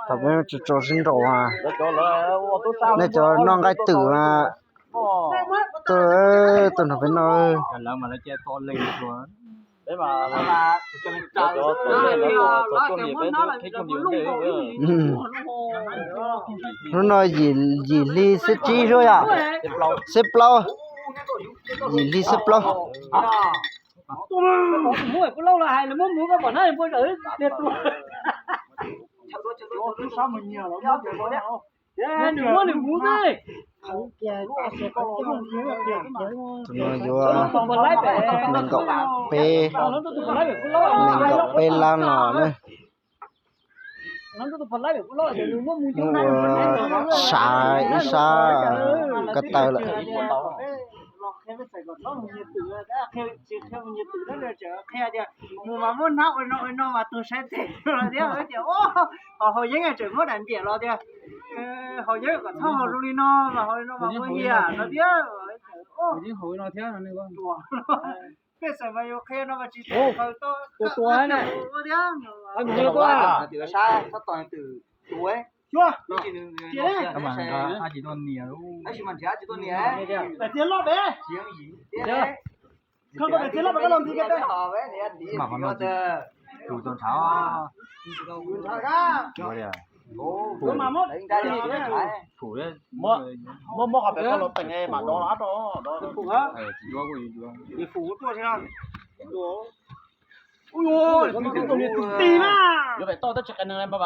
Thaum peb tso tso sib nraus, nej cov noj nqaij twm, tuaj, tuaj nrog peb noj. Hnub no yim hli xiab tsib xwb yom? Xiab plaub, yim hli xiab plaub. Tus no yuav nees nkaum peb, nees nkaum peb lab no na. Muab ua sav ib sab ko taw lawm. Mus mas muab hnab ua no ua no mas tus saib tes los thiab, ho haus yeeb tseem muab daim npiam los tias, haus yeeb kom txhob haus zoo li no, mas haus li no mas ua hiam no thiab. Pej xeem mas yus qhia no mas tsis tau, tua tua thiab. Daim txiav loj pem, daim txiav loj pem koj los ntxiv kiag teb. Tus tus ntshav, muab muab qhov pem koj los peem mas dov los ab rau. Yuav pem toj tab tsis qe neeg li npab.